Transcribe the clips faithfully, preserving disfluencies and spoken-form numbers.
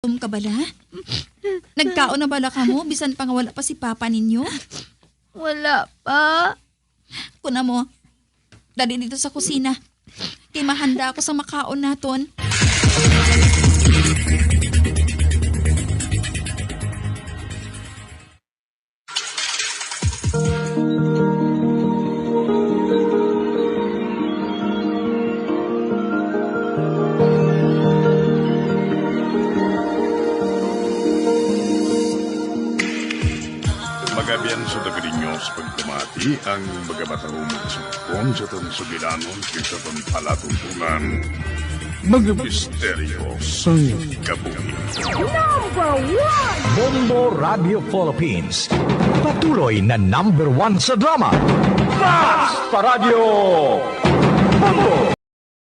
Gutom ka bala? Nagkaon na bala kamo, bisan pa nga wala pa si papa ninyo? Wala pa. Kun amo, dali dito sa kusina. Kay mahanda ako sa makaon naton. Magabian sa taga ninyo sa pagpamati ang mga matahumong sugpon sa atong sugilanon kay sa atong palatuntunan. Mga misteryo sang kabuhi. Number one! Bombo Radio Philippines. Patuloy na number one sa drama. Basta Radyo Bombo!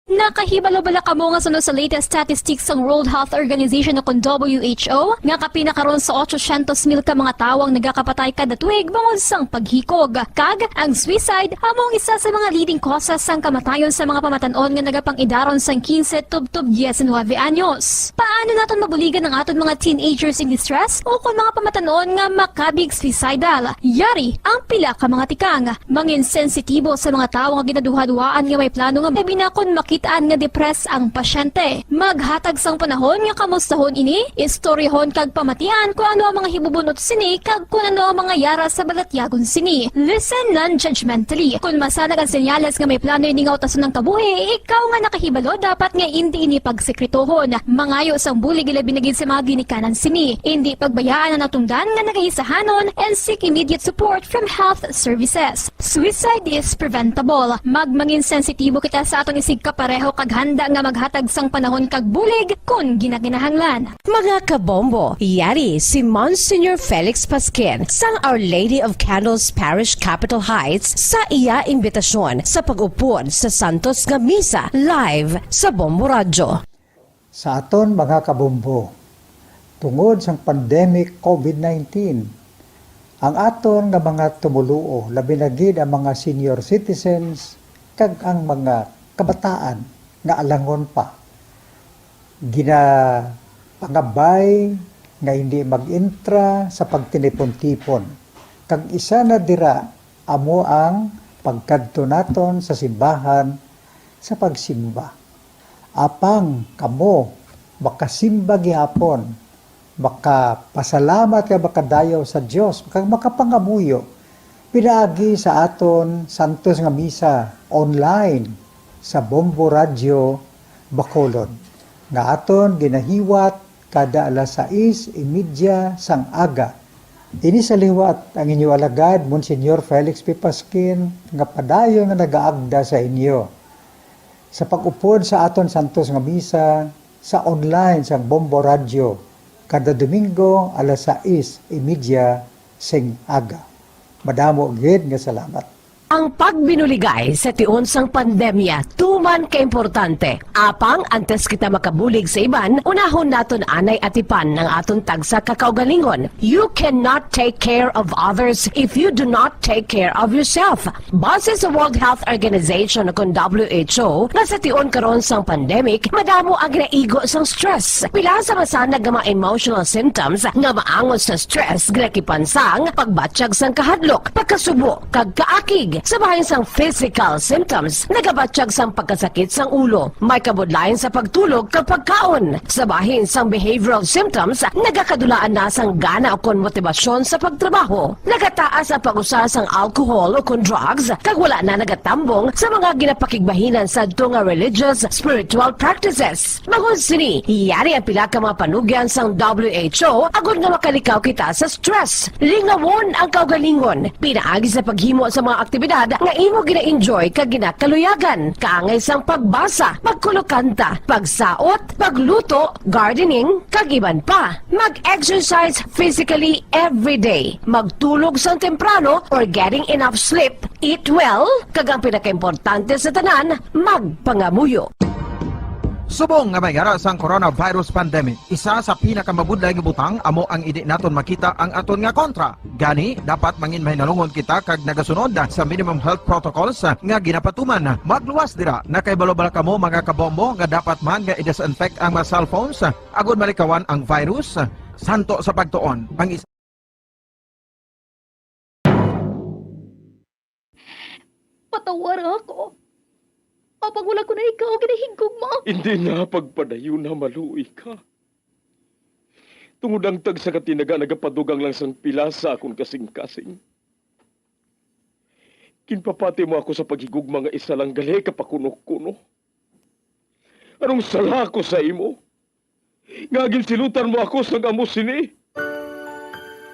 Nakahibalo bala kamo nga suno sa latest statistics sang World Health Organization o kon W H O nga kapin na karon sa otso syentos mil ka mga tawo ang nagakapatay kada tuig bangod sang paghikog? Kag ang suicide amo ang isa sa mga leading causes sang kamatayon sa mga pamatan-on nga nagapang-idaron sang kinse tubtob diecinuebe anyos. Paano naton mabuligan ang aton mga teenagers in distress o kon mga pamatan-on nga makabig suicidal? Yari ang pila ka mga tikang. Mangin sensitibo sa mga tawo nga ginaduhaduhaan nga may plano nga labi na kon makit-an nga depressed ang pasyente. Maghatag sang panahon nga kamustahon ini, istoryahon kag pamatian kon ano ang mga hibubunot sini kag kon ano ang mga yara sa balatyagon sini. Listen non-judgmentally. Kon masanag ang senyales nga may plano ini nga utason ang kabuhi, ikaw nga nakahibalo dapat nga indi ini pagsekretohon. Mangayo sang bulig ilabi na gid sa mga ginikanan sini. Indi pagbayaan ang natungdan nga nagaisahanon and seek immediate support from health services. Suicide is preventable. Magmangin sensitibo kita sa aton isigkapareho kag handa nga maghatag sang panahon kag bulig kon ginakinahanglan. Mga kabombo, yari si Monsignor Felix Pasquin sang Our Lady of Candles Parish, Capitol Heights, sa iya imbitasyon sa pag-upod sa Santos nga Misa live sa Bombo Radyo. Sa aton mga kabombo, tungod sang pandemic COVID nineteen, ang aton nga mga tumoluo, labi na gid ang mga senior citizens kag ang mga kabataan nga alangon pa, ginapangabay nga hindi mag-entra sa pagtinipon-tipon. Kag isa na dira amo ang pagkadto naton sa simbahan sa pagsimba. Apang kamo makasimba gihapon, makapasalamat kag makadayaw sa Dios, kag makapangamuyo pinaagi sa aton santos nga misa online sa Bombo Radyo Bacolod, nga aton ginahiwat kada alas sais y media sang aga. Ini sa liwat ang inyo alagad, Monsignor Felix P. Pasquin, nga padayon nga nagaagda sa inyo sa pag-upod sa aton santos nga misa sa online sang Bombo Radyo kada Domingo alas sais y media sing aga. Madamo gid nga salamat. Ang pagbinuligay sa tion sang pandemya tuman ka importante. Apang antes kita makabulig sa iban, unahon naton anay atipan ang aton tagsa ka kaugalingon. You cannot take care of others if you do not take care of yourself. Base sa World Health Organization o kon W H O, nga sa tion karon sang pandemic, madamo ang ginaigo sang stress. Pila sa masanag nga mga emotional symptoms nga maangot sa stress ginakipan sang pagbatyag sang kahadlok, pagkasubo, kag kaakig. Sa bahin sang physical symptoms, nagabatyag sang pagkasakit sang ulo, may kabudlayan sa pagtulog kag pagkaon. Sa bahin sang behavioral symptoms, nagakadulaan na sang gana ukon motibasyon sa pagtrabaho. Nagataas ang pag-usa sang alcohol ukon drugs, kag wala na nagatambong sa mga ginapakigbahinan sadto nga religious, spiritual practices. Bangod sini, yari ang pila ka mga panugyan sang W H O agod nga makalikaw kita sa stress. Lingawon ang kaugalingon pinaagi sa paghimo sa mga aktibidad nga imo gina-enjoy kag ginakaluyagan, kaangay sang pagbasa, pagkulokanta, pagsaot, pagluto, gardening, kag iban pa. Mag-exercise physically every day. Magtulog sang temprano or getting enough sleep. Eat well, kag ang pinakaimportante sa tanan, magpangamuyo. Subong nga may ara sang coronavirus pandemic, isa sa pinakamabudlay nga butang amo ang indi naton makita ang aton nga kontra. Gani, dapat mangin mahinalungon kita kag nagasunod sa minimum health protocols nga ginapatuman. Magluwas dira, nakahibalo bala kamo, mga kabombo, nga dapat man nga i-disinfect ang mga cellphones agud malikawan ang virus? Santo sa pagtuon, ang isa Patawara ako. Apang wala ko na ikaw ginahigugma. Hindi na pagpadayon na maluoy ka. Tungod ang tagsa ka tinaga nagapadugang lang sang pila sa akon kasing-kasing. Ginpapati mo ako sa paghigugma nga isa lang gali ka pakuno-kuno. Anong sala ko sa imo? Nga ginsilutan mo ako sang amo sini?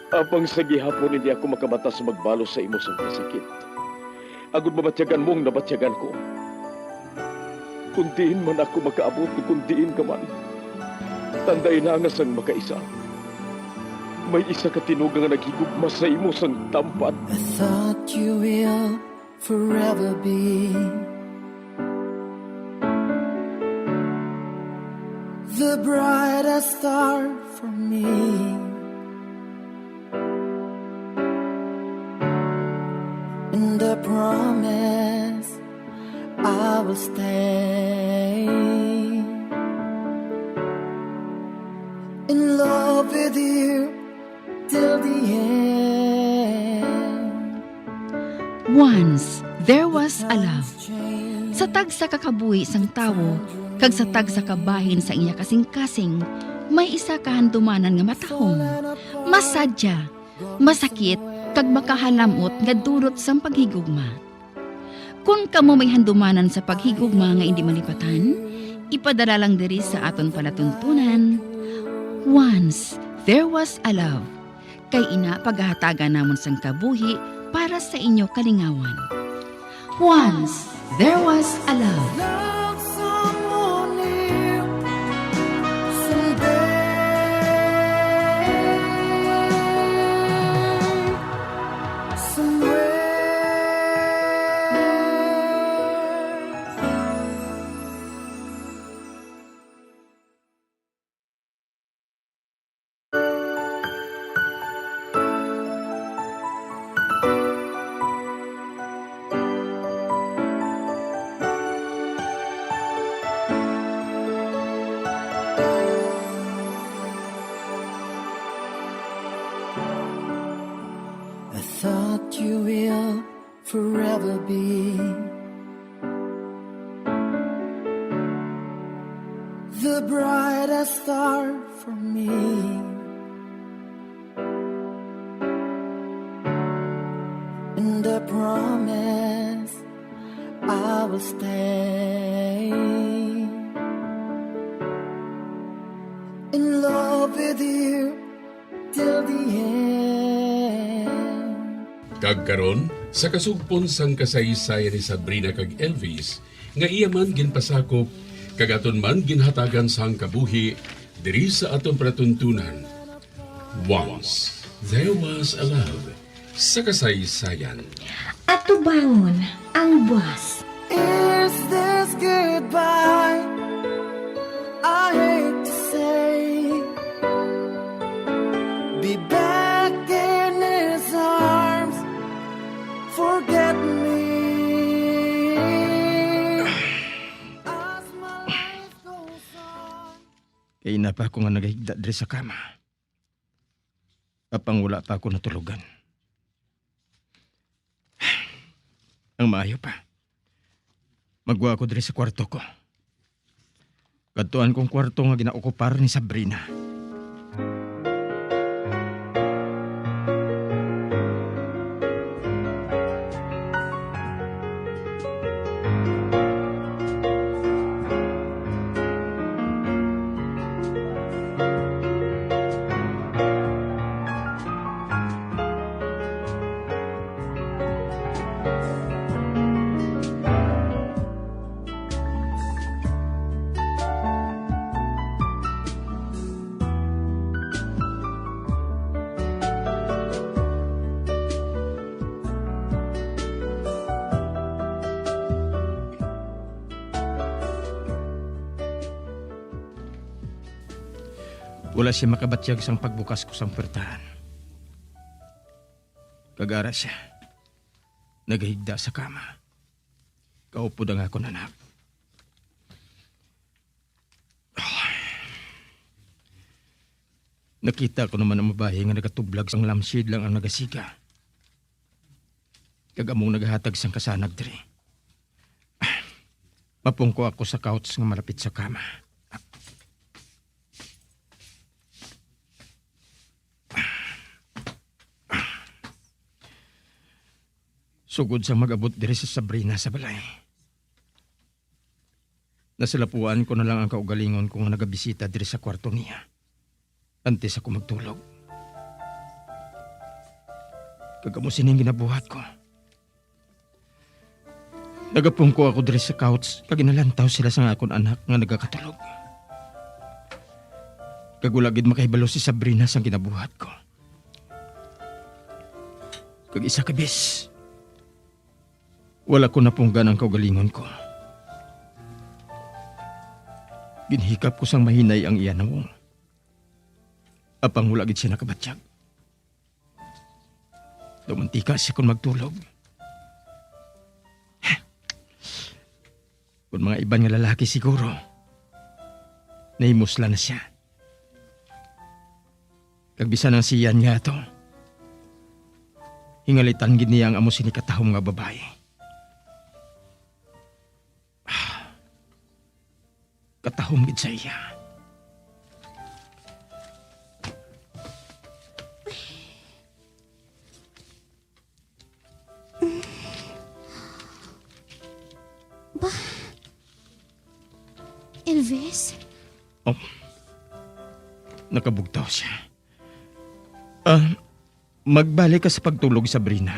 Apang sa gihapon hindi ako makamata sa magbalos sa imo sang kasakit. Agud mabatyagan mo ang nabatyagan ko. Kung diin man ako makaabot, kung diin ka man, tandai na nga sang makaisa, may isa ka tinuga nga naghigugma sa imo sang tampad. I thought you will forever be the brightest star for me and the promise I will stay in love with you till the end. Once there was a love. Sa tagsa ka kabuhi sang tawo kag sa tagsa ka bahin sa iya kasing-kasing, may isa ka handumanan nga matahom, masadya, masakit, kag makahalamot nga dulot sang paghigugma. Kon kamo may handumanan sa paghigugma nga indi malipatan, ipadala lang diri sa aton palatuntunan, Once There Was a Love. Kay ina pagahatagan namon sang kabuhi para sa inyo kalingawan. Once there was a love. Love someone new someday. Somewhere. I thought you will forever be the brightest star for me. And I promise I will stay in love with you till the end. Kag karon, sa kasugpon sang kasaysayan ni Sabrina kag Elvis, nga iya man ginpasakop, kag aton man ginhatagan sang kabuhi, diri sa aton palatuntunan, Once There Was a Love, sa kasaysayan. Atubangon ang buas. Is this goodbye? I hate to say, be back in his arms, forget me. As my life goes on. Kay ina pa ako nga nagahigda diri sa kama. Apang wala pa ako natulogan. Ang maayo pa, magwa ako diri sa kwarto ko. Kadtuan kong kwarto nga ginaokupar ni Sabrina. Wala siya makabatyag sang pagbukas ko sang puwertahan. Kag ara siya, nagahigda sa kama. Kaupod ang akon anak. Nakita ko naman ang babayi nga nagatublag sang lampshade lang ang nagasiga. Kag among nagahatag sang kasanag diri. Mapungko ako sa couch nga malapit sa kama. Sugod sang mag-abot diri si Sabrina sa balay, nasalapuan ko na lang ang kaugalingon ko nga nagabisita diri sa kwarto niya antes ako magtulog. Kag amo sini ang ginabuhat ko. Nagapungko ako diri sa couch kag ginalantaw sila sang akon anak nga nagakatulog. Kag wala gid makahibalo si Sabrina sang ginabuhat ko. Kag isa ka bes, wala ko napunggan ang kaugalingon ko. Ginhikap ko sang mahinay ang iya nawong. Apang wala gid siya nakabatyag. Daw mantika siya kon magtulog. Kon mga iban nga lalaki siguro, nahimuslan na siya. Kag bisan ang siyan nga ato, hingalitan gid niya ang amo sini katahom nga babayi. Katahom gid sa iya. Ba? Elvis? Oh. Nakabugtaw siya. Ah, magbalik ka sa pagtulog, Sabrina.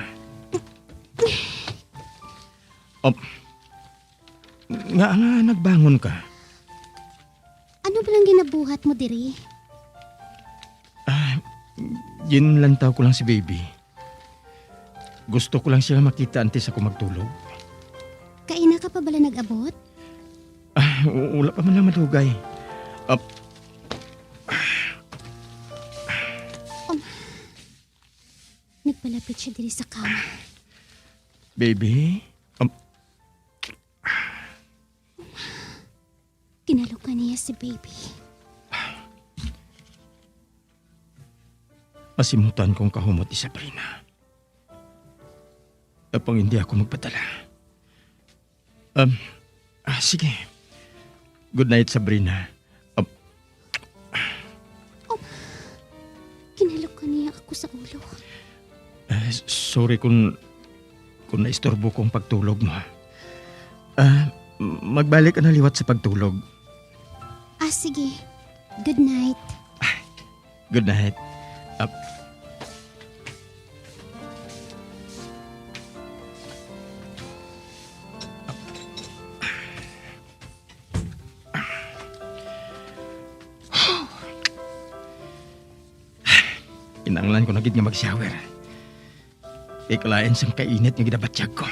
Oh. Nga nga nagbangon ka? Ano ba lang ginabuhat mo diri? Ah, ginlantaw ko lang si baby. Gusto ko lang siya makita antes ako magtulog. Kaina ka pa bala nag-abot? Ah, w-, wala pa man lang madugay. Ah, Um, nagpalapit siya diri sa kama. Baby? Um, Kinalokan niya si baby. Masimutan kong kahumot ni Sabrina. Apang hindi ako magpadala. Um, ah, sige. Good night, Sabrina. Um, Oh, kinalokan niya ako sa ulo. Ah, s-, sorry kung, kung naistorbo ko ang pagtulog mo, ha. Ah, m-, magbalik ka na liwat sa pagtulog. Ah, sige. Good night. Good night. Ap- Kinahanglan ko na gid nga mag-shower. Kay kalain sang kainit nga ginabatyag ko.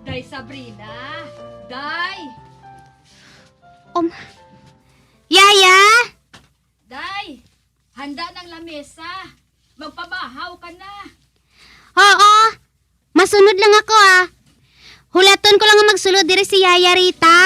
Day Sabrina! Day! Um, Yaya! Day! Handa nang lamesa! Magpabahaw ka na! Oo! Masunod lang ako, ah. Hulaton ko lang nga magsulod diri si Yaya Rita.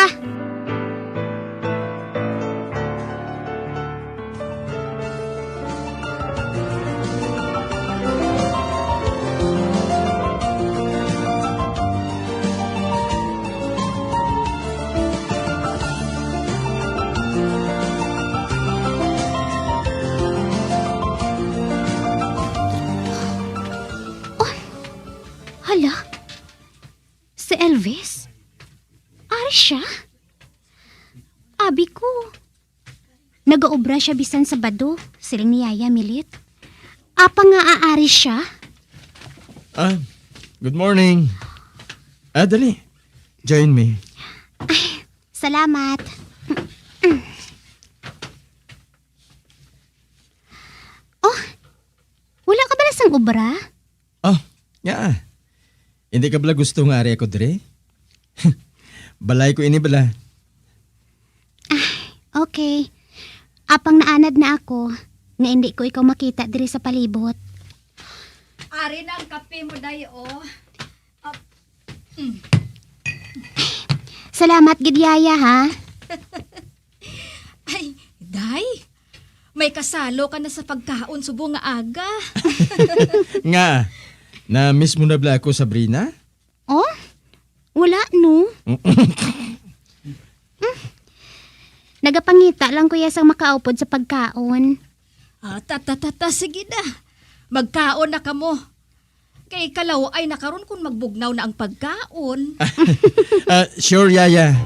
Oh, hala. Si Elvis? Ari siya? Abi ko, nagaobra siya bisan Sabado, siling ni Yaya Milit. Apa nga aari siya? Ah, good morning. Ah, dali. Join me. Salamat. Oh, wala ka bala sang obra? Oh, nga. Hindi ka bala gusto nga ari ako dire? Balay ko ini bala. Ah, okay. Apang naanad na ako nga hindi ko ikaw makita diri sa palibot. Ari na ang kape mo, day, oh. Ap-, mm. Salamat gid, Yaya, ha? Ay, day, may kasalo ka na sa pagkaon subong nga aga. Nga, na-miss mo na bala ako, Sabrina? Oh? Wala, no? Mm. Nagapangita lang ko, ya, sang makaupod sa pagkaon. Ah, ta, ta, ta, ta, sige na. Magkaon na kamo. Kay kalaw-ay na karon kung magbugnaw na ang pagkaon. Ah, sure, Yaya.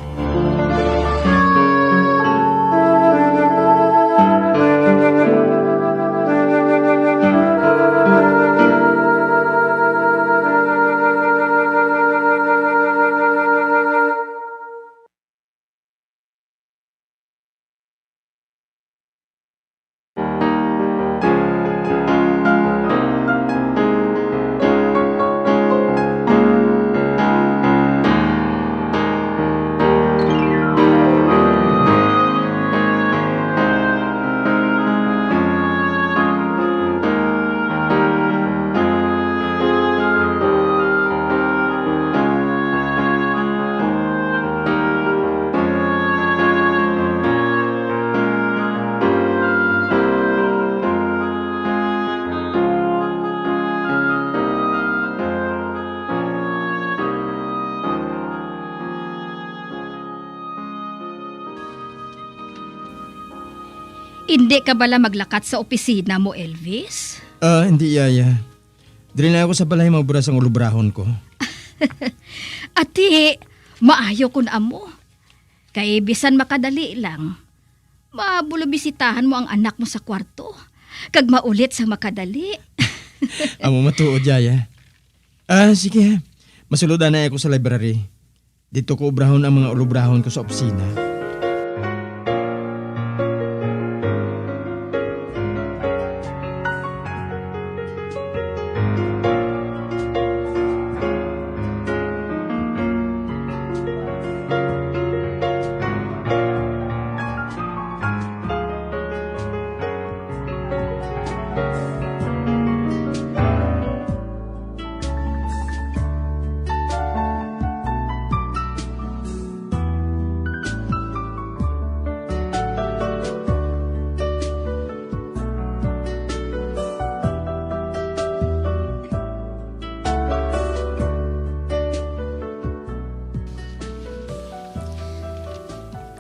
Indi ka bala maglakat sa opisina mo, Elvis? Ah, hindi, Yaya. Diri na ako sa balay maubra sang ulobrahon ko. Ati, maayo kun amo. Kay bisan makadali lang, mabulobisitahan mo ang anak mo sa kwarto, kag maulit sa makadali. Amo matuod, Yaya. Ah, sige. Masulod anay ako sa library. Didto ko ubrahon ang mga ulobrahon ko sa opisina.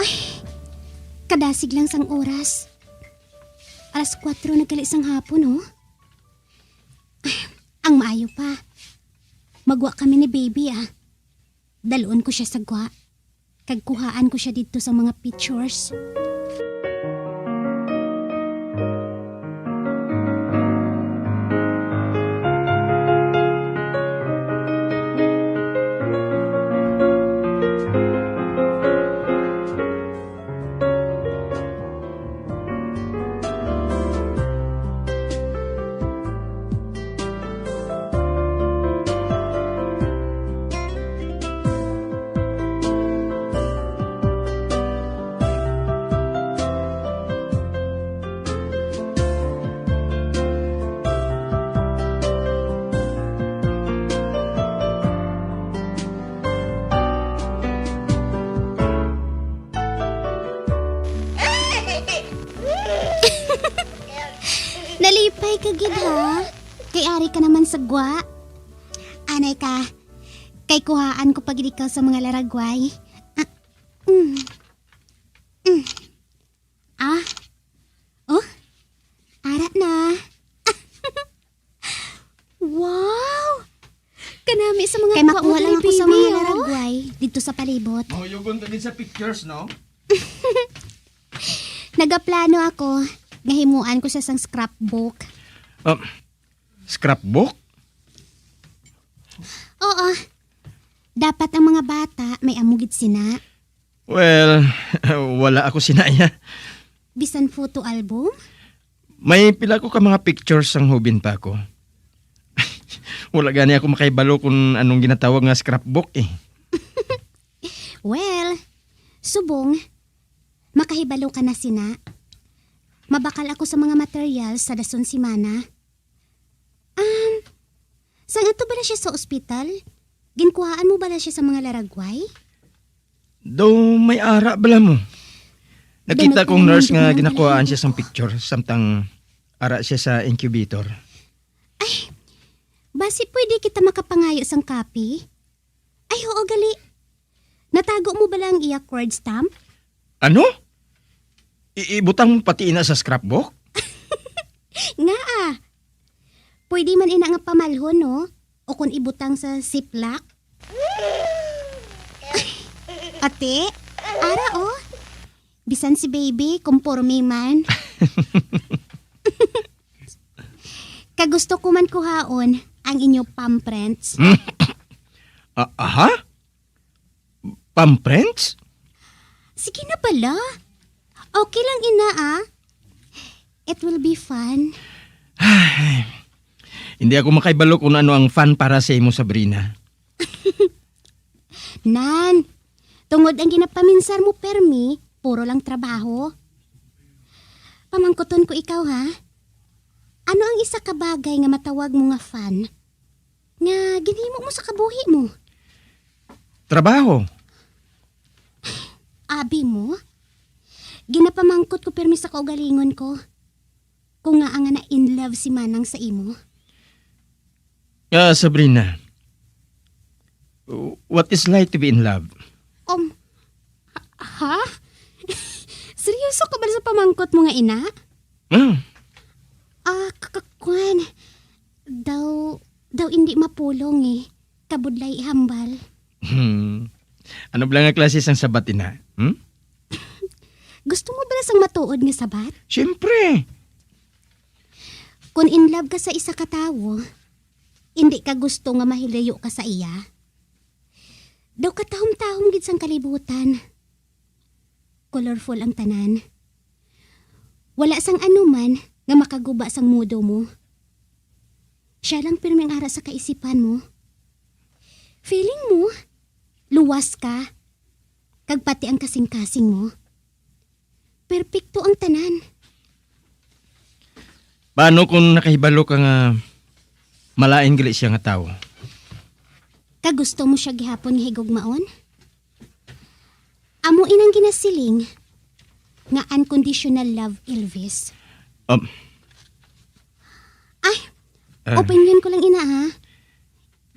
Ay, kadasig lang sang oras. Alas kuwatro na gali sang hapon, oh. Ang maayo pa, magwa kami ni baby, ah. Dalon ko sia sa gwa, kag kuhaan ko sia didto sa mga pictures. Nalipay ka gid, ha? Kay ari ka naman sa gwa. Anay ka, kay kuhaan ko pa gid ikaw sa mga laragway. Ah, mm. Mm. Ah? Oh? Ara na. Wow! Kanami sa mga Kay gwa mo makuha lang diri, ako sa mga baby, oh, laragway didto sa palibot. Mahuyugon ka gid sa pictures, no? Nagaplano ako nga himuan ko siya sang scrapbook. Ah, scrapbook? Oo. Dapat ang mga bata may amo gid sina. Well, wala ako sina iya. Bisan photo album? May pila ko ka mga pictures sang hubin pa ako. Wala gani ako makahibalo kung anong ginatawag nga scrapbook eh. Well, subong, makahibalo ka na sina. Mabakal ako sa mga materials sa dason semana. Um, sang ato bala siya sa ospital? Ginkuhaan mo bala siya sa mga laragway? Daw may ara bala mo. Nakita kong nurse nga ginakuhaan siya sang picture, samtang ara siya sa incubator. Ay, basi pwede kita makapangayo sang copy? Ay, oo, gali. Natago mo bala ang iya cord stamp? Ano? I-, ibutang mo pati ina sa scrapbook? Ngaa. Pwede man ina nga pamalhon, no? O kon ibutang sa ziplock? Ate, ara, oh. Bisan si baby, kumporme man. Kagusto ko man kuhaon ang inyo pamprints. Ah, aha? Pamprints? Sige na bala. Okay lang, ina, ah. It will be fun. Ay, hindi ako makaibalo kung ano ang fun para sa imo, Sabrina. Nan, tungod ang ginapaminsar mo, permi, puro lang trabaho. Pamangkuton ko ikaw, ha? Ano ang isa ka bagay nga matawag mo nga fun? Nga ginhimo mo sa kabuhi mo? Trabaho. Abi mo? Ginapamangkot ko pirmi sa kaugalingon ko. Kung nga nga na in love si Manang sa imo. Ah, Sabrina, what is like to be in love? Um, ha? Ha? Seryoso ka ba sa pamangkot mo nga ina? Ah. Ah, k-, k-, kwan. Daw, daw hindi mapulong eh. Kabudlay ihambal. Hmm. Ano bala nga klase sang sabat ina? Hmm? Gusto mo bala sang matuod nga sabat? Siyempre. Kung in love ka sa isa ka tawo, hindi ka gusto nga mahilayo ka sa iya. Daw katahom-tahom gid sang kalibutan. Colorful ang tanan. Wala sang anuman nga makaguba sang mudo mo. Siya lang pirmi ang ara sa kaisipan mo. Feeling mo, luwas ka, kag pati ang kasing-kasing mo. Perpekto ang tanan. Paano kung nakahibalo ka nga malain gali siya nga tawo? Kag gusto mo siya gihapon nga higugmaon? Amo inang ginasiling nga unconditional love, Elvis. Um. Ay, Ah. Opinion ko lang ina, ha?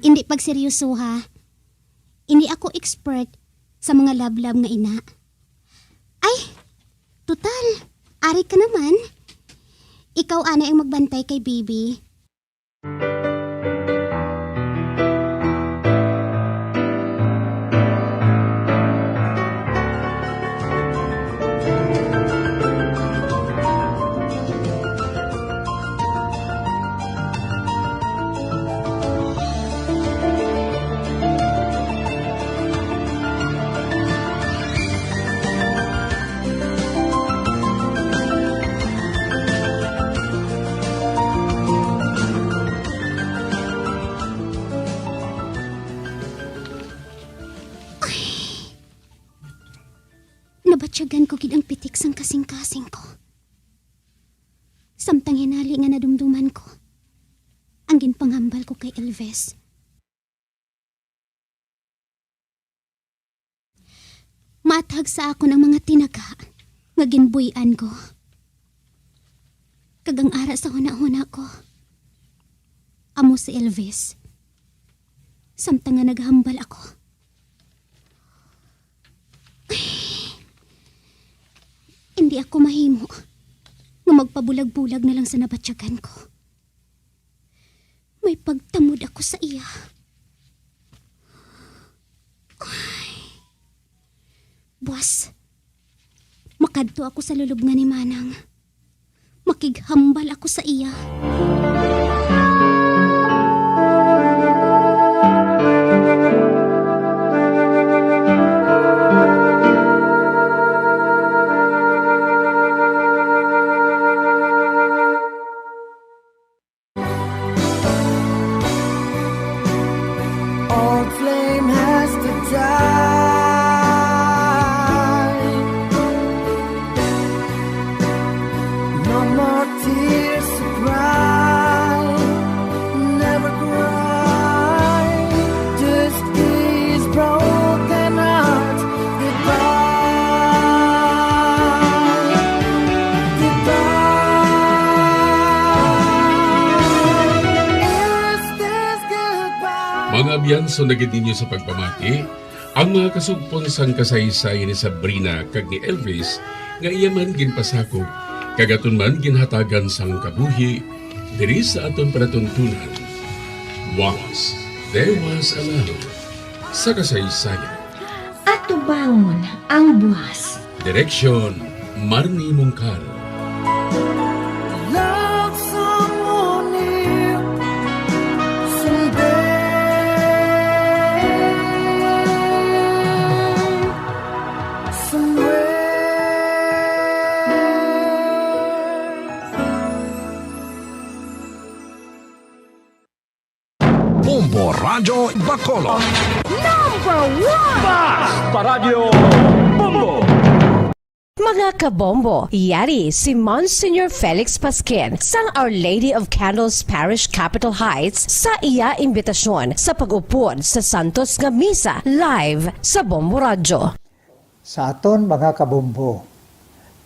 Hindi pagseryoso, ha? Hindi ako expert sa mga love-love nga ina. Ay, total, ari ka naman. Ikaw anay ang magbantay kay baby. Ay. Nabatyagan ko gid ang pitik sang kasing-kasing ko. Samtang hinali nga nadumduman ko ang ginpanghambal ko kay Elvis. Maathag sa akon ang mga tinaga nga ginbuy-an ko. Kag ang ara sa hunahuna ko, amo si Elvis. Samtang nga naghambal ako, hindi ako mahimo nga magpabulag-bulag na lang sa nabatyagan ko. May pagtamod ako sa iya. Ay. Buas, makadto ako sa lulubngan ni Manang. Kighambal ako sa iya. Old flame has to die. No more tears to cry. Never cry. Just these broken hearts. Goodbye. Goodbye. Is this goodbye? Mga abyan, sundagid ninyo sa pagpamati ang mga kasugpon sang kasaysayan ni Sabrina kag ni Elvis, nga iya man ginpasakop, kag aton man ginhatagan sang kabuhi diri sa aton palatuntunan. Once there was a love, sa kasaysayan. Atubangon ang buwas. Direksyon, Marnie Mungkal. Love someone new someday, somewhere. Bombo Radyo Bacolod. Number one! Basta Radyo Bombo! Mga kabombo, yari si Monsignor Felix Pasquin sang Our Lady of Candles Parish, Capitol Heights, sa iya imbitasyon sa pag-upod sa Santos nga Misa live sa Bombo Radyo. Sa aton mga kabombo,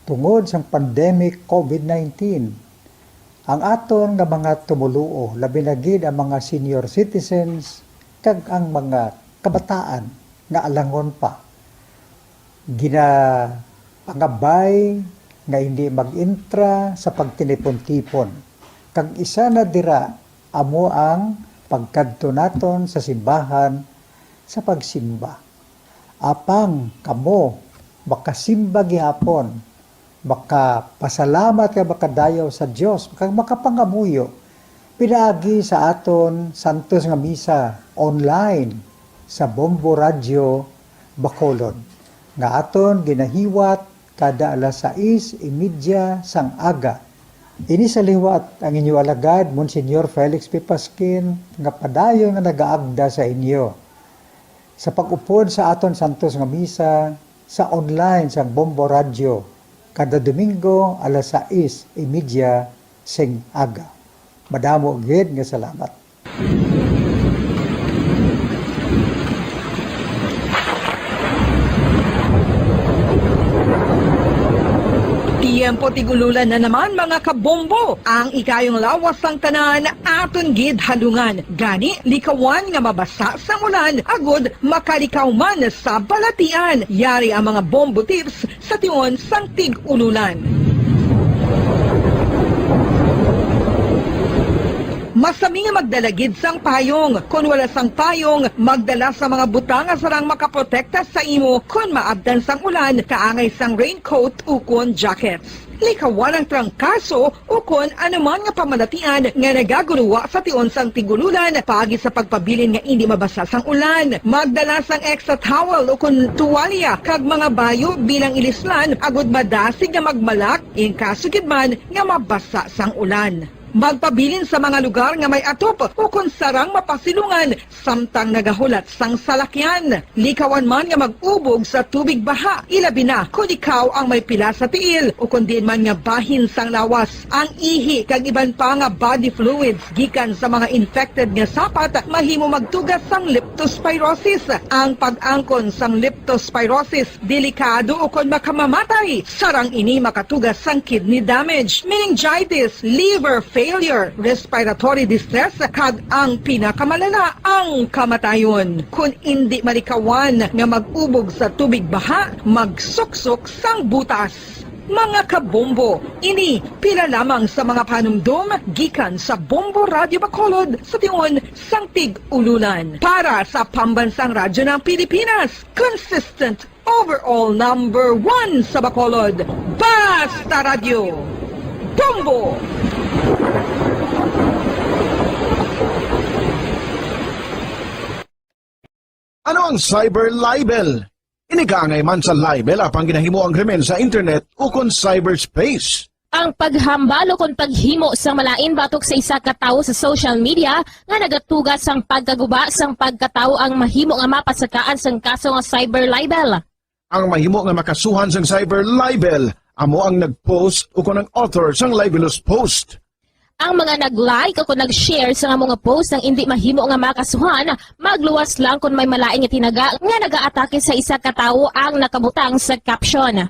tungod sang pandemic COVID nineteen, ang aton nga mga tumoluo, labi na gid ang mga senior citizens kag ang mga kabataan nga alangon pa, ginapangabay nga hindi mag-intra sa pagtinipon-tipon, kag isa na dira amo ang pagkadto naton sa simbahan sa pagsimba. Apang kamo makasimba gihapon, makapasalamat kag makadayaw sa Dios, kag makapangamuyo pinaagi sa aton santos nga misa online sa Bombo Radyo Bacolod, nga aton ginahiwat kada alas sais y media sang aga. Ini sa liwat ang inyo alagad, Monsignor Felix P. Pasquin, nga padayon nga nagaagda sa inyo sa pag-upod sa aton santos nga misa sa online sang Bombo Radyo kada Domingo alas sais y media sing aga. Madamo gid nga salamat. Tiyempo tig-ululan na naman, mga kabombo. Ang ikayong lawas sang tanan aton gid halungan. Gani, likawan nga mabasa sang ulan agud makalikaw man sa balatian. Yari ang mga bombo tips sa tion sang tig-ululan. Masami nga magdala gid sang payong. Kon wala sang payong, magdala sa mga butang nga sarang makaprotekta sa imo kon maabtan sang ulan, kaangay sang raincoat ukon jackets. Likawan ang trangkaso ukon anuman nga pamalatian nga nagaguruwa sa tion sang tig-ululan, paagi sa pagpabilin nga indi mabasa sang ulan. Magdala sang extra towel ukon tuwalya kag mga bayo bilang ilislan agud madasig nga magmalak in kaso gid man nga mabasa sang ulan. Magpabilin sa mga lugar nga may atop ukon sarang mapasilungan samtang nagahulat sang salakyan. Likawan man nga mag-ubog sa tubig baha, ilabi na kon ikaw ang may pila sa tiil ukon diin man nga bahin sang lawas. Ang ihi kag iban pa nga body fluids gikan sa mga infected nga sapat mahimo magtuga sang leptospirosis. Ang pag-angkon sang leptospirosis delikado ukon makamamatay. Sarang ini makatuga sang kidney damage, meningitis, liver failure, respiratory distress, kag ang pinakamalala, ang kamatayon. Kon indi malikawan nga mag-ubog sa tubig baha, magsuksok sang butas. Mga kabombo, ini pila lamang sa mga panumdom gikan sa Bombo Radyo Bacolod sa tion sang tig-ululan. Para sa Pambansang Radyo ng Pilipinas, consistent overall number one sa Bacolod, Basta Radyo. Combo! Ano ang cyber libel? Ini kaangay man sa libel apang ginahimo ang krimen sa internet ukon cyberspace. Ang paghambal ukon paghimo sang malain batok sa isa ka tawo sa social media nga nagatuga sang pagkaguba sang pagkatawo ang mahimo nga mapasakaan sang kaso nga cyber libel. Ang mahimo nga makasuhan sang cyber libel amo ang nag-post ukon ang author sang libelous post. Ang mga nag-like ukon nag-share sang amo nga post ang indi mahimo nga makasuhan, magluwas lang kon may malain nga tinaga nga nagaatake sa isa ka tawo ang nakabutang sa caption.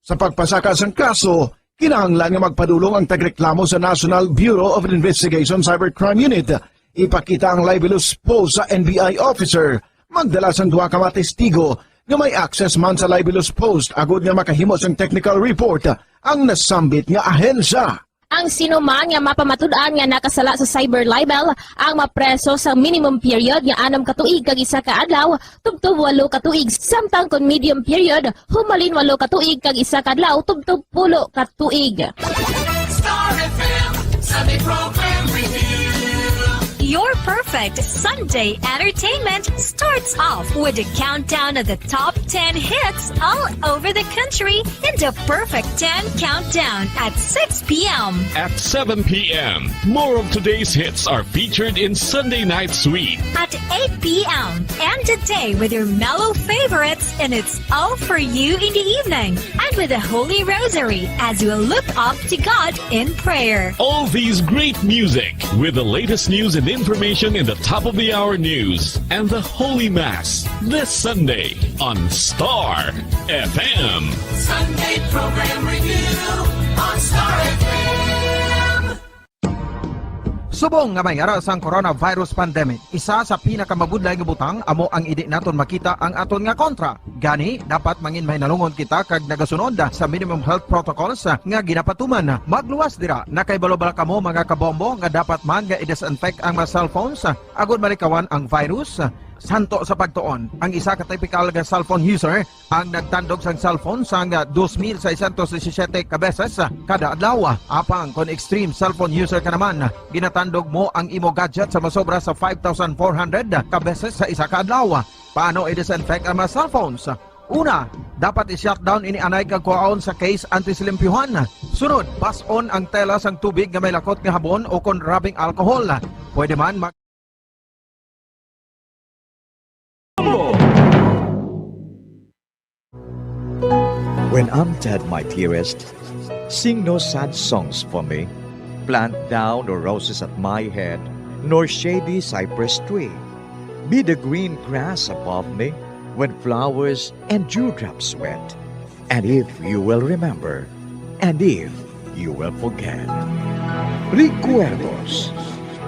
Sa pagpasaka sang kaso, kinahanglan nga magpadulong ang tagreklamo sa National Bureau of Investigation Cybercrime Unit. Ipakita ang libelous post sa N B I officer. Magdala sang duha ka mga testigo nga may access man sa libelous post agod nga makahimo sang technical report ang nasambit nga ahensya. Ang sino man nga mapamatud-an nga nakasala sa cyber libel ang mapreso sa minimum period nga anom ka tuig kag isa ka adlaw tubtob walo ka tuig, samtang kon medium period, humalin walo ka tuig kag isa ka adlaw tubtob pulo ka tuig. Star F M Sunday Program Review. Your perfect Sunday entertainment starts off with a countdown of the top ten hits all over the country in the Perfect ten Countdown at six p m. At seven p m, more of today's hits are featured in Sunday Night Sweet. At eight p m, end the day with your mellow favorites, and it's all for you in the evening. And with the Holy Rosary as we look up to God in prayer. All these great music with the latest news and information in the top of the hour news and the Holy Mass this Sunday on Star F M. Sunday Program Review on Star F M. Subong nga may ara sang coronavirus pandemic, isa sa pinakamabudlay nga butang amo ang indi naton makita ang aton nga kontra. Gani, dapat mangin mahinalungon kita kag nagasunod sa minimum health protocols nga ginapatuman. Magluwas dira. Nakahibalo bala kamo, mga kabombo, nga dapat man nga i-disinfect ang mga cellphones agud malikawan ang virus? Santo sa pagtuon, ang isa ka typical nga cellphone user ang nagtandog sang cellphone sang dos mil seiscientos disisiete ka beses kada adlaw. Apang kon extreme cellphone user ka naman, ginatandog mo ang imo gadget sa masobra sa five thousand four hundred ka beses sa isa ka adlaw. Paano i-disinfect ang mga cellphones? Una, dapat i-shutdown ini anay kag kuhaon sa case antes limpyuhan. Sunod, bas-on ang tela sang tubig nga may lakot nga habon o kon rubbing alcohol. Pwede man mag- When I'm dead, my dearest, sing no sad songs for me. Plant thou no roses at my head, nor shady cypress tree. Be the green grass above me when flowers and dewdrops wet. And if you will remember, and if you will forget. Recuerdos,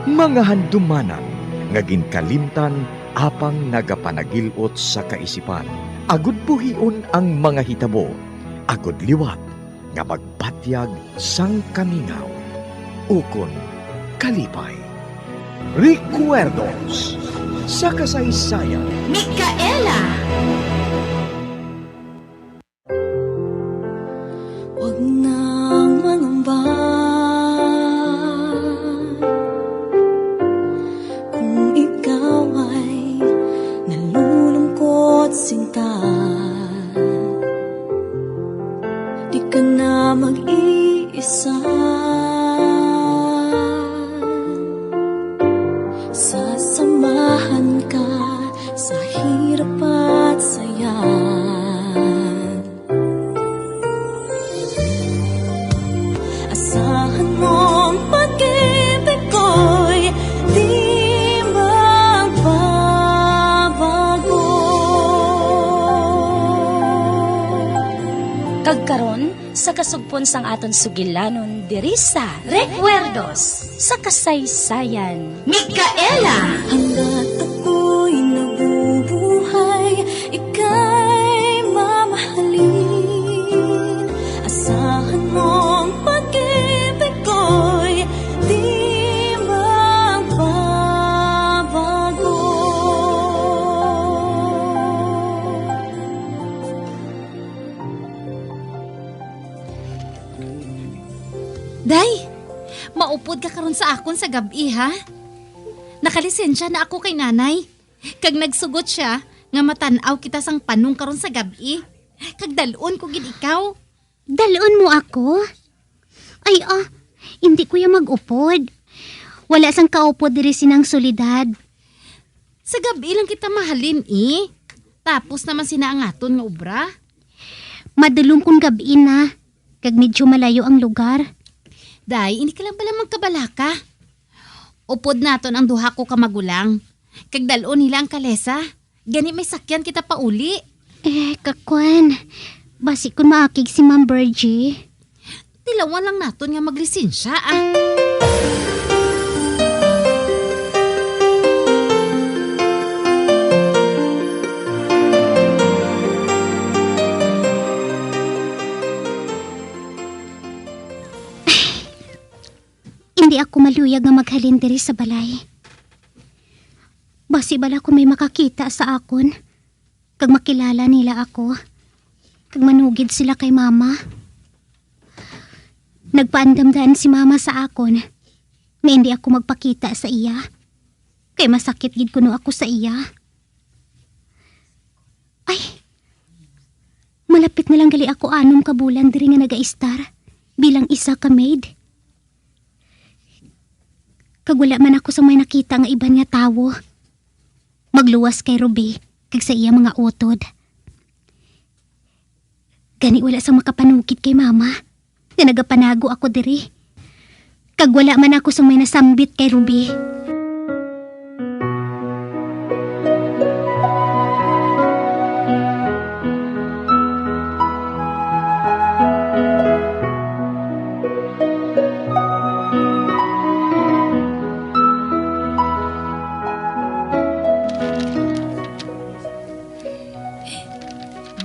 mga handumanan nga ginkalimtan apang nagapanagil-ot sa kaisipan. Agud buhion ang mga hitabo, agud liwat nga magbatyag sang kamingaw ukon kalipay. Recuerdos sa kasaysayan. Micaela. Huwag nang mangamba kung ikaw ay nalulungkot, sinta. Di ka na mag-iisa. Sasamahan ka sa hirap at saya. Asahan mong pag-ibig ko'y di magbabago. Kag karon, sa kasugpon sang aton sugilanon diri sa Recuerdos sa Kasaysayan. Micaela. Hanggat ako'y nabubuhay, ika'y mamahalin. Asahan mong pag-ibig ko'y di magbabago. Day, sa akon sa gab-i, ha? Nakalisensya na ako kay nanay, kag nagsugot sia nga matan-aw kita sang panong karon sa gab-i, kag dal-on ko gid ikaw. Dal-on mo ako? Ay, ah, hindi ko ya mag-upod. Wala sang kaupod diri sinang Soledad. Sa gab-i lang kita mahalin, eh. Tapos naman sina ang aton nga obra. Madulom kung gab-i na, kag medyo malayo ang lugar. Day, hindi ka lang pala magkabalaka. Upod naton ang duha ko ka magulang, kag dal-on nila ang kalesa. Gani may sakyan kita pauli. Eh, kakwan, basi kun maakig si Ma'am Virgie. Tilawan lang naton nga maglisensya, ah. Hindi ako maluyag nga maghalin diri sa balay. Basi bala kung may makakita sa akon, kag makilala nila ako, kag manugid sila kay mama. Nagpaandam daan si mama sa akon nga hindi ako magpakita sa iya, kay masakit gid kuno ako sa iya. Ay, malapit na lang gali ako anom ka bulan diri nga nagaistar bilang isa ka maid. Kag wala man ako sang may nakita nga iban nga tawo, magluwas kay Ruby kag sa iya mga utod. Gani wala sang makapanugid kay mama nga nagapanago ako diri. Kag wala man ako sang may nasambit kay Ruby.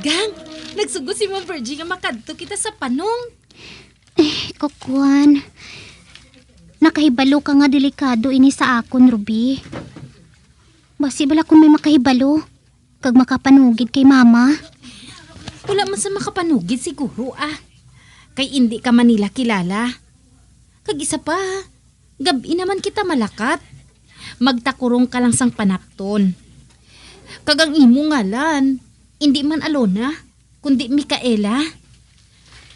Gang, nagsugo si Ma'am Virgie nga makadto kita sa panong. Eh, kakwan. Nakahibalo ka nga delikado ini sa akon, Ruby. Basi bala kung may makahibalo, kag makapanugid kay mama. Wala man sa makapanugid siguro, ah. Kay indi ka man nila kilala. Kag isa pa, gab-i naman kita malakat. Magtakurong ka lang sang panapton. Kag ang imo ngalan, indi man Alona, kundi Micaela.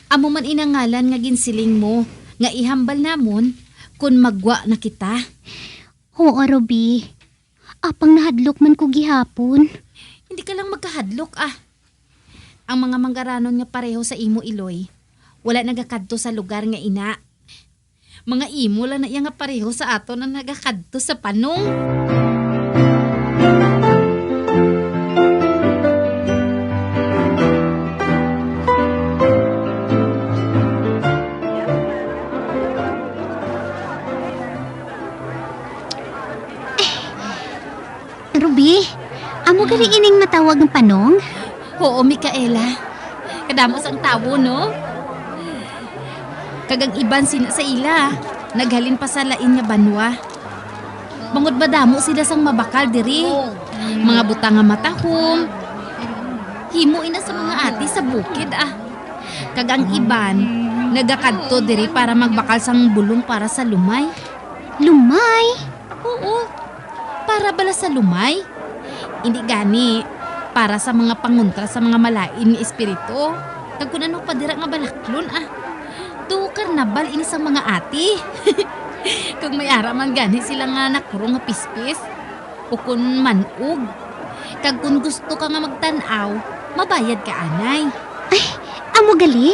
Amo man ina ngalan nga ginsiling mo nga ihambal namon kon magwa na kita. Huo, Ruby. Apang nahadlok man ko gihapon. Hindi ka lang magkahadlok, ah. Ang mga manggaranon nga pareho sa imo, Iloy, wala nagakadto sa lugar nga ina. Mga imo lang na iya nga pareho sa aton ang nagakadto sa panong. Ruby, amo gali ining matawag nga panong? Oo, Micaela. Kadamo sang tawo, no? Kag ang iban sina sa ila, naghalin pa sa lain nga banwa. Bangod madamo sila sang mabakal diri. Mga butang nga matahom. Himo ina sa mga ati sa bukid, ah. Kag ang iban, nagakadto diri para magbakal sang bulong para sa lumay. Lumay? Oo. Para bala sa lumay? Hindi gani para sa mga pangontra sa mga malain nga espiritu. Kag kun ano pa dira nga balaklon, ah. Daw karnabal ini sang mga ati. Kag may ara man gani sila nga nakurong nga pispis, ukon man-og. Kag kun gusto ka nga magtan-aw, mabayad ka anay. Ay, amo gali?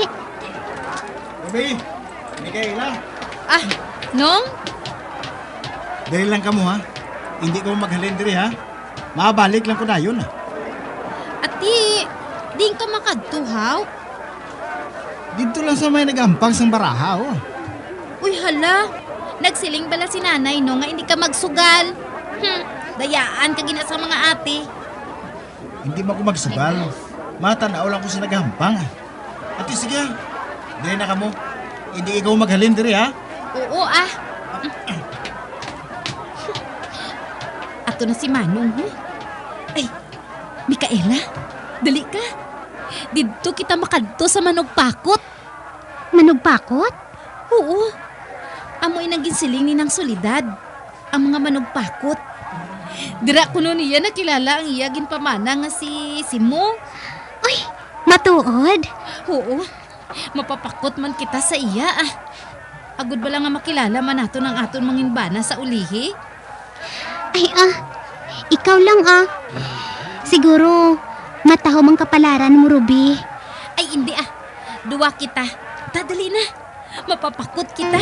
Gabi, Micaela. Ah, Nong? Dali lang kamo, ha? Hindi ko maghalin diri, ha? Mabalik lang ko dayon, ha? Ati, diin ka makadto, haw? Didto lang sa may nagampang sang baraha, oh. Uy, hala. Nagsiling bala si nanay, no, nga hindi ka magsugal. Hmm, dayaan ka gina sa mga ati. Hindi man ko magsugal. Matan-aw lang ko sa nagampang. Ati, sige. Diri na kamo. Hindi ikaw maghalin diri, ha? Oo, ah. Ato na si Manong, hmm? Ay, Micaela, dali ka. Didto kita makadto sa manugpakot. Manugpakot? Oo. Amo inang ginsiling ni Nang Soledad, ang mga manugpakot. Dira kuno niya nakilala ang iya ginpamana nga si Simo. Uy, matuod? Oo, mapapakot man kita sa iya, ah. Agod bala nga makilala man naton ang aton manginbana sa ulihi? Ay, ah, ikaw lang, ah. Siguro, matahom ang kapalaran mo, Ruby. Ay, hindi, ah. Duwa kita. Ta, dali na. Mapapakot kita.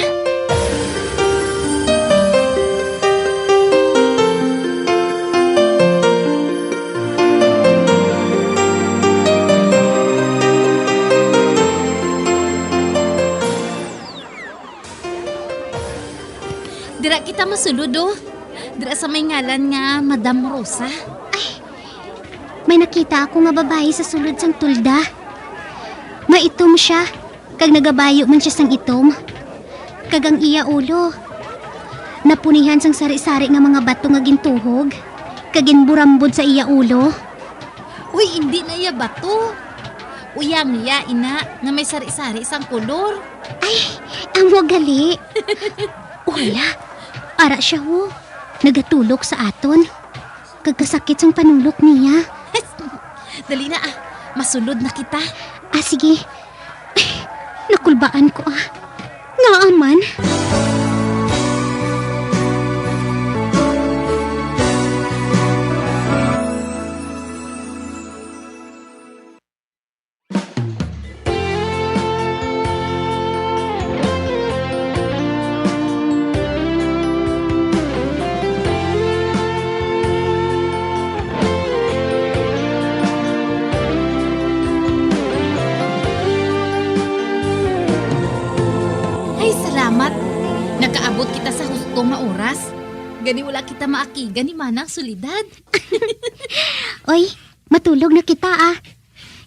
Dira kita masulod, oh. Dira sa may ngalan nga Madam Rosa. Ay, may nakita ako nga babayi sa sulod sang tulda. Maitom siya, kag nagabayo man siya sang itom. Kag ang iya ulo, napunihan sang sari-sari nga mga bato nga gintuhog, kag ginburambod sa iya ulo. Uy, indi na iya bato. Uyang iya ina nga may sari-sari sang kolor. Ay, amo gali. Wala. Ara siya, ho. Nagatulok sa aton. Kagkasakit sang panulok niya. Dali na, ah. Masulod na kita. Ah, sige. Ay, nakulbaan ko, ah. Ngaa man? Ay, salamat. Nakaabot kita sa husto nga oras. Gani wala kita maakigan ni Manang Soledad. Oy, matulog na kita, ah.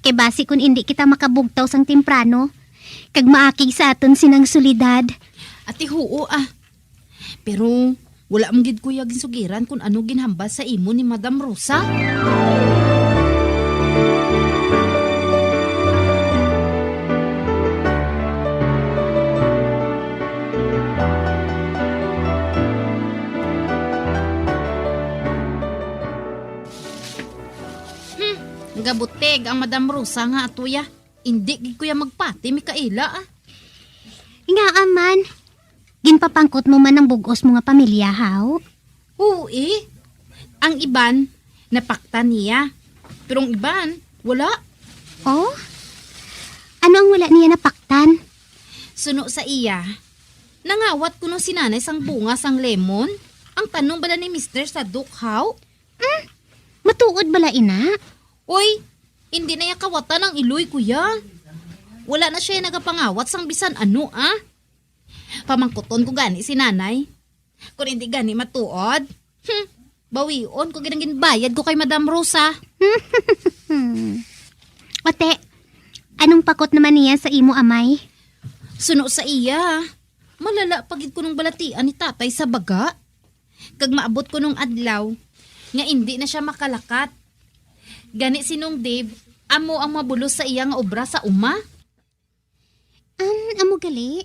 Kay basi kun indi kita makabugtaw sang temprano, kag maakig sa aton si Nang Soledad. Ati, huo, ah. Pero wala man gid ko ya ginsugiran kun ano ginhambal sa imo ni Madam Rosa. Hmm, nagabutig ang Madam Rosa nga ato ya. Indi gid ko ya magpati, Micaela, ah. Ngaa man, ginpapangkot mo man ang bug-os mo nga pamilya, haw? Oo, eh. Ang iban, napaktan niya. Pero ang iban, wala. Oh? Ano ang wala niya napaktan? Suno sa iya, nangawat kuno si Nanay sang bunga sang lemon. Ang tanom bala ni Mister sa dukhaw. Hmm? Matuod bala ina? Uy, hindi na iya kawatan ang iloy, kuya. Wala na siya nagapangawat sang bisan ano, ah. Pamangkuton ko gani si Nanay. Kung hindi gani matuod, hmm, bawion ko gid ang ginbayad ko kay Madam Rosa. Ate, anong pakot naman niya sa imo, amay? Suno sa iya, malala pa gid kunong balatian ni tatay sa baga. Kag maabot kunong adlaw nga indi na siya makalakat. Gani si Nong Dave, amo ang mabulos sa iya nga obra sa uma. An, amo gali?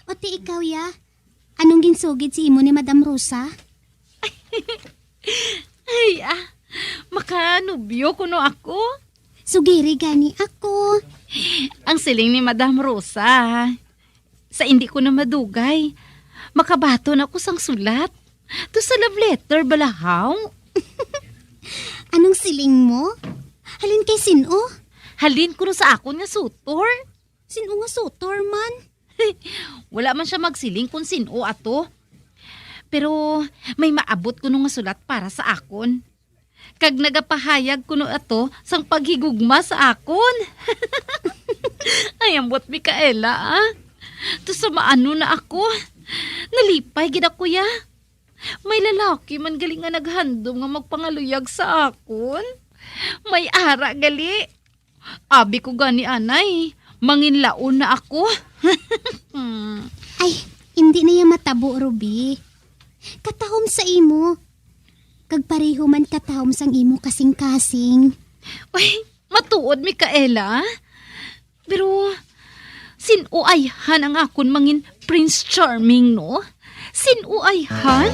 O ti ikaw, ya? Anong ginsugid si imo ni Madam Rosa? Ay, ah, makanubyo kuno ako? Sugiri gani ako. Ang siling ni Madam Rosa, sa indi ko na madugay, makabaton ako sang sulat. To sa love letter bala, haw? Anong siling mo? Halin kay sin-o? Halin kuno sa akon nga sutor. Sin-o nga sutor man? Wala man siya magsiling kon sin-o ato. Pero may maabot kuno nga sulat para sa akon. Kag nagapahayag kuno ato sang paghigugma sa akon. Ay, ambot, Micaela, ah. To sa maano na ako. Nalipay gid ako, ya. May lalaki man gali nga naghandom nga magpangaluyag sa akon. May ara gali. Abi ko gani anay, manginlaon na ako. Ay, hindi na iya matabo, Ruby. Katahom sa imo. Kag pareho man katahom sang imo kasing-kasing. Uy, matuod, Micaela. Pero sin-o ayhan ang akon mangin Prince Charming, no? Sin-o ay han?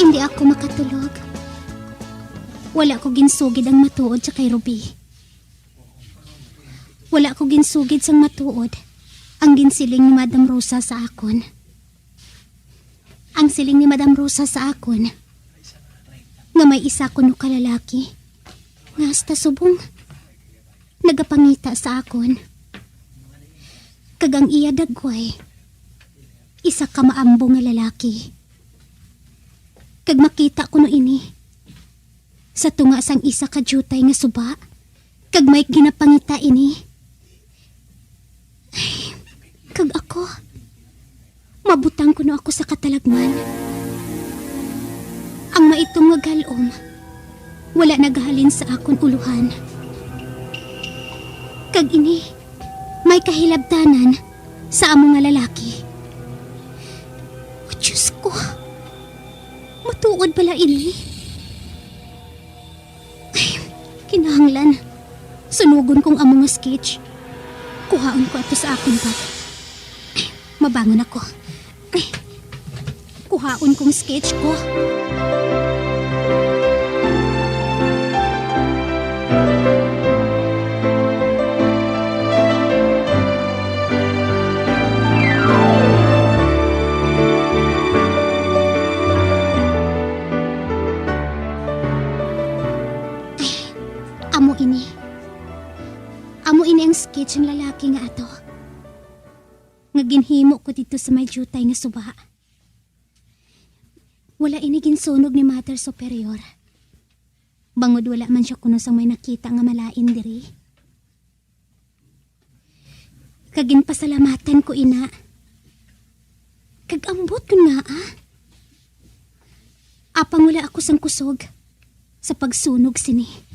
Hindi ako makatulog. Wala ko ginsugid ang matuod sa kay Ruby. Wala ko ginsugid sang matuod ang ginsiling ni Madam Rosa sa akon. Ang siling ni Madam Rosa sa akon nga may isa kuno ka lalaki nga hasta subong nagapangita sa akon. Kag ang iya dagway, isa ka maambo nga lalaki. Kag makita kuno ini sa tunga sang isa ka diutay nga suba, kag may ginapangita ini. Kag ako, mabutang kuno ako sa katalagman. Ang maitom nga gal-om wala nagahalin sa akon ulohan. Kag ini may kahilabtanan sa amo nga lalaki. O Diyos ko, matuod bala ini? Ay, kinahanglan sunugon kong amo nga sketch. Kuhaon ko ato sa akon bag. Ay, mabangon ako. Ay, kuhaon kong sketch ko. Amo ini. Amo ini ang sketch sang lalaki nga ato, nga ginhimo ko didto sa may diutay nga suba. Wala ini ginsunog ni Mother Superior, bangod wala man sia kuno sang may nakita nga malain diri. Kag ginpasalamatan ko ina. Kag ambot kon ngaa, apang wala ako sang kusog sa pagsunog sini.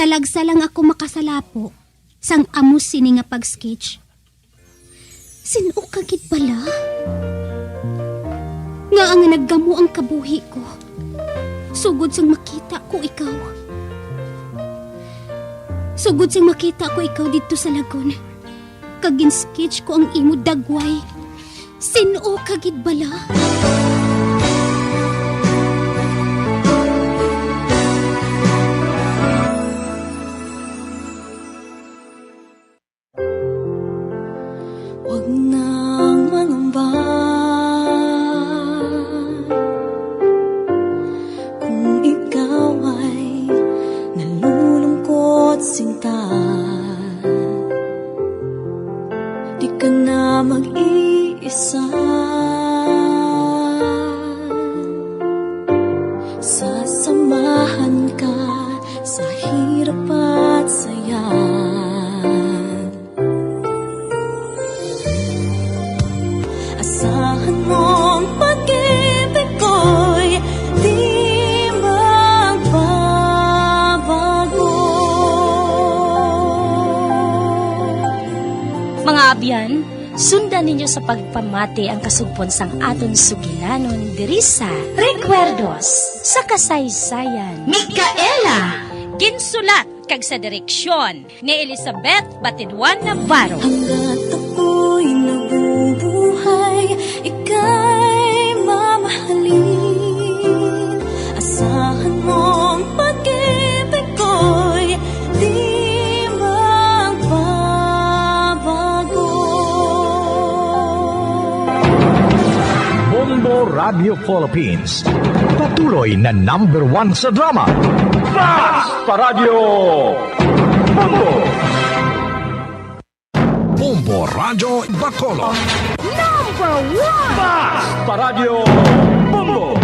Talagsa lang ako makasalapo sang amo sini nga pag-sketch. Sin-o ka gid bala? Ngaa nga naggamo ang kabuhi ko, sugod sang makita ko ikaw. Sugod sang makita ko ikaw didto sa lagun, kag gin-sketch ko ang imo dagway. Sin-o ka gid bala? Huwag nang mangamba kung ikaw ay nalulungkot, sinta. Di ka na mag-iisa. Sasamahan ka sa hirap at saya. Asahan mong pag-ibig ko'y di magbabago. Mga abyan, sundan ninyo sa pagpamati ang kasugpon sang aton sugilanon diri sa Recuerdos sa Kasaysayan. Micaela. Ginsulat kag sa direksyon ni Elizabeth Batidwan Navarro. Hanggat ako'y nabubuhay, ika'y mamahalin. Asahan mong pag-ibig ko'y di magbabago. Bombo Radio Philippines, patuloy na number one sa drama. Basta Radyo Bombo! Bombo Radyo Bacolod. Number one! Basta Radyo Bombo!